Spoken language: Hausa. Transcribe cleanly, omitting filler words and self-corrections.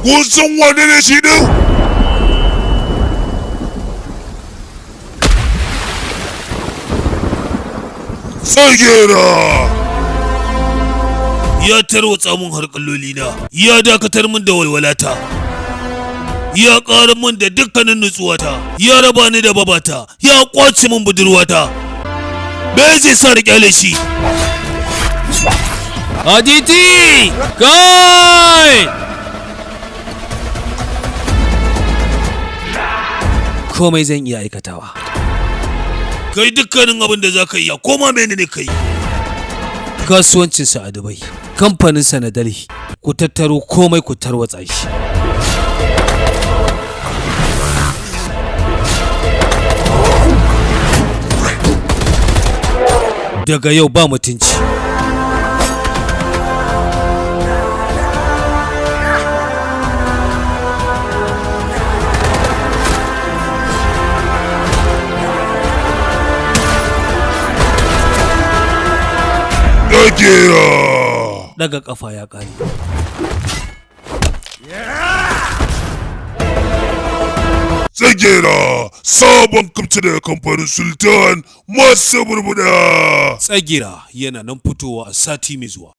Kun san wane ne shi din? Tsagera! Ya tarwatsa mun har kallolina, ya dakatar mun da walwalata, ya ƙara mun da dukkanin nutsuwata, ya raba ni da babata, ya ƙwace mun budurwata. Me zai sa da kyale shi? Aditi! Kai! Komai zan iya aikatawa. Kai dukkanin abin da za ka iya, koma menene kai? Kasuwancinsa a Dubai, kamfaninsa na Delhi, ku tattaro komai ku tarwatsa shi. Daga yau ba mutunci. Tsagera! Daga kafa ya ƙare. Tsagera! Sabon kamci daga kamfanin Sultan masu burbuda! Tsagira yana nan fitowa a sati mai zuwa.